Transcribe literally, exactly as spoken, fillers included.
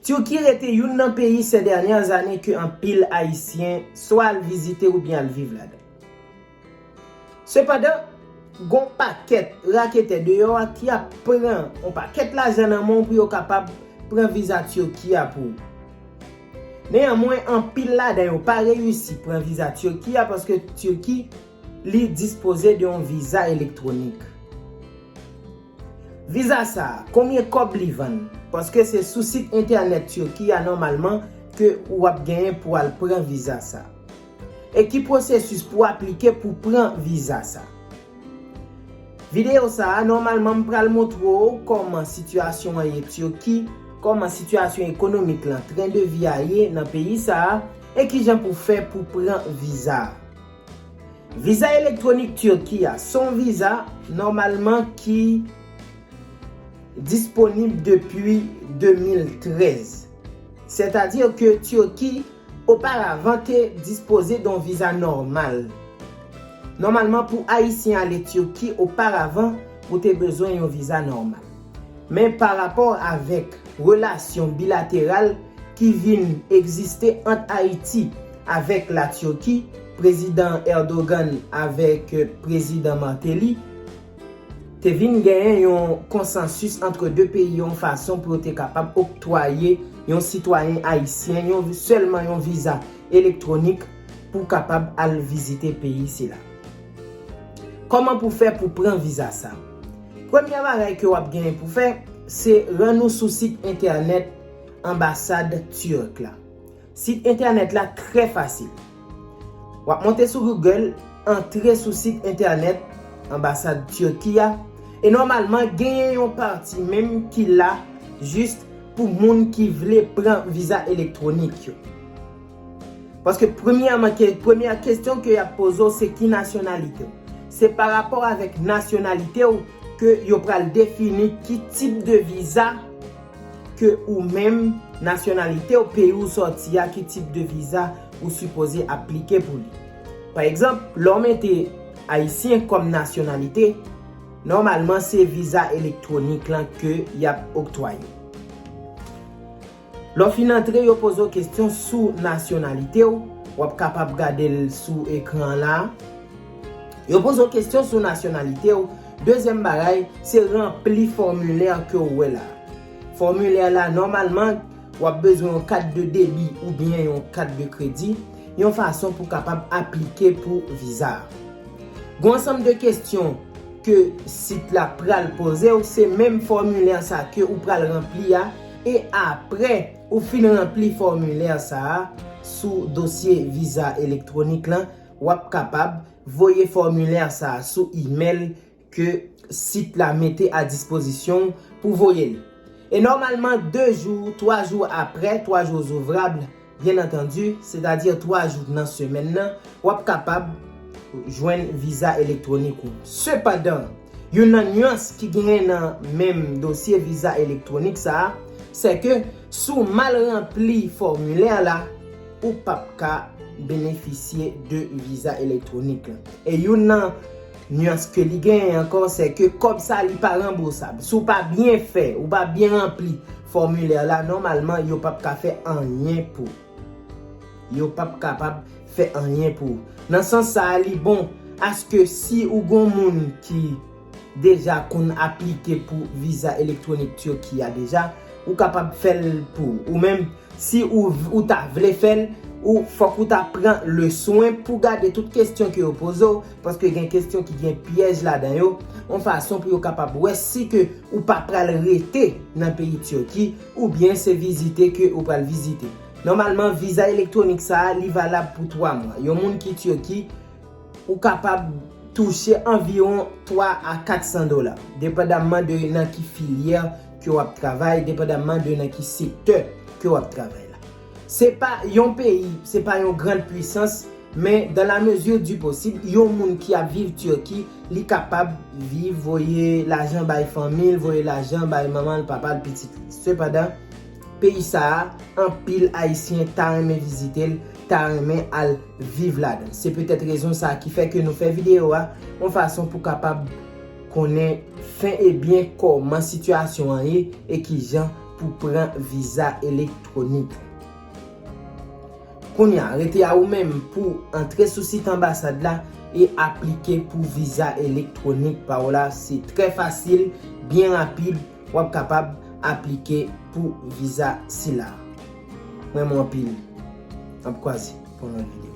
Turki rete youn nan peyi ces dernières années ke anpil Ayisyen swa al vizite oubyen al viv ladan. Sepandan, gon pakèt raketè deyò a ki ap pran yon pakèt lajan nan men w pou yo kapab pran viza Turki a pou ou. Neyanmwen, anpil ladan yo pa reyisi pran viza Turki a paske Turki, li dispoze de yon viza elektwonik. Viza sa a, konbyen kòb li vann? Paske se sou sit entènèt Turki a nòmalman ke w ap genyen pou al pran viza sa a. E ki pwosesis pou aplike pou pran viza sa a? Videyo sa a, nòmalman m pral montre w kòman sitiyasyon an ye Turki, kòman sitiyasyon ekonomik lan, tren de vi a ye nan peyi sa a, e kijan pou fè pou pran viza a. Viza elektwonik Turki a, se yon viza nòmalman ki disponib depi de mil trèz. Sètadi ke Turki oparavan te dispoze de yon viza nòmal. Nòmalman, pou Ayisyen ale Turki oparavan, ou te bezwen yon viza nòmal. Men pa rapò avèk relasyon bilateral ki vin egziste ant Ayiti avèk la Turki, prezidan Erdogan avèk prezidan Martelly, te vin genyen yon konsansis ant de peyi yo, yon fason pou yo te kapab oktwaye yon sitwayen ayisyen yon, sèlman yon viza elektwonik pou kapab al vizite peyi sila. Kòman pou fè pou pran viza sa? Premye bagay ke w ap genyen pou fè, se rann ou sou sit entènèt anbasad tirk la. Sit entènèt la trè fasil. W ap monte sou Google, antre sou sit entènèt anbasad Turki a, e nòmalman genyen yon pati menm ki la jis pou moun ki vle pran viza elektwonik yo. Paske premyèman, ke, premyè kesyon ke y ap poze w, se ki nasyonalite w. Se pa rapò avèk nasyonalite w ke yo pral defini ki tip de viza ke ou menm, nasyonalite w, peyi w sòti a, ki tip de viza ou sipoze aplike pou li. Pa egzanp, lè w mete ayisyen kòm nasyonalite, nòmalman se viza elektwonik lan ke y ap oktwaye. Lè w fin antre, yo poze w kesyon sou nasyonalite w, w ap kapab gade l sou ekran an la. Yo poze w kesyon sou nasyonalite w. Dezyèm bagay, se ranpli fòmilè ke w wè la. Fòmilè la, nòmalman, w ap bezwen yon kat de debi oubyen yon kat de kredi, yon fason pou kapab aplike pou viza a. Gon ansanm de kesyon ke sit la pral poze w, se menm fòmilè sa ke ou pral ranpli a, e apre ou fin ranpli fòmilè sa a sou dosye viza elektwonik lan, w ap kapab voye fòmilè sa a sou imèl ke sit la mete a dispozisyon w pou voye l. E nòmalman, de jou, twa jou apre, twa jou ouvrab, byen antandi, sètadi twa jou nan semèn nan, w ap kapab jwenn viza elektwonik ou. Sepandan, youn nan nyans ki genyen nan menm dosye viza elektwonik sa a, se ke si w mal ranpli fòmilè la, ou p ap ka benefisye de viza elektwonik lan. E youn nan nyans ke li genyen ankò, se ke kòb sa li pa ranbousab. Si w pa byen fè, ou pa byen ranpli fòmilè la, nòmalman, yo p ap ka fè anyen pou ou. Yo p ap kapab fè anyen pou ou. Nan sans sa a, li bon aske si ou gon moun ki deja konn aplike pou viza elektwonik Turki a deja, ou kapab fè l pou ou. Ou menm, si ou, ou ta vle fè l, ou fòk ou ta pran le swen pou gade tout kesyon ke yo poze w, paske gen kesyon ki gen pyèj ladan yo, yon fason pou yo kapab wè si ke ou pa pral rete nan peyi Turki, oubyen se vizite ke ou pral vizite. Nòmalman, viza elektwonik sa a, li valab pou twa mwa. Yon moun ki Turki, ou kapab touche anviwon twa a kat san dola, depandamman de nan ki filyè ke w ap travay, depandamman de nan ki sektè ke w ap travay la. Se pa yon peyi, se pa yon grann pwisans, men dans la mesure du possible, yon moun ki ap viv Turki, li kapab viv, voye lajan bay fanmi l, voye lajan bay manman l, papa l, pitit li. Sepandan, peyi sa a, anpil Ayisyen ta renmen vizite l, ta renmen al viv ladan l. Se petèt rezon sa a ki fè ke nou fè videyo a, yon fason pou kapab konnen fen e byen kòman sitiyasyon an ye e kijan pou pran viza elektwonik. Kounye a, rete a ou menm pou antre sou sit anbasad la e aplike pou viza elektwonik pa w la. Se trè fasil, byen rapid, w ap kapab aplike pou viza sila. Mwen renmen anpil. N ap kwaze pou yon lòt videyo.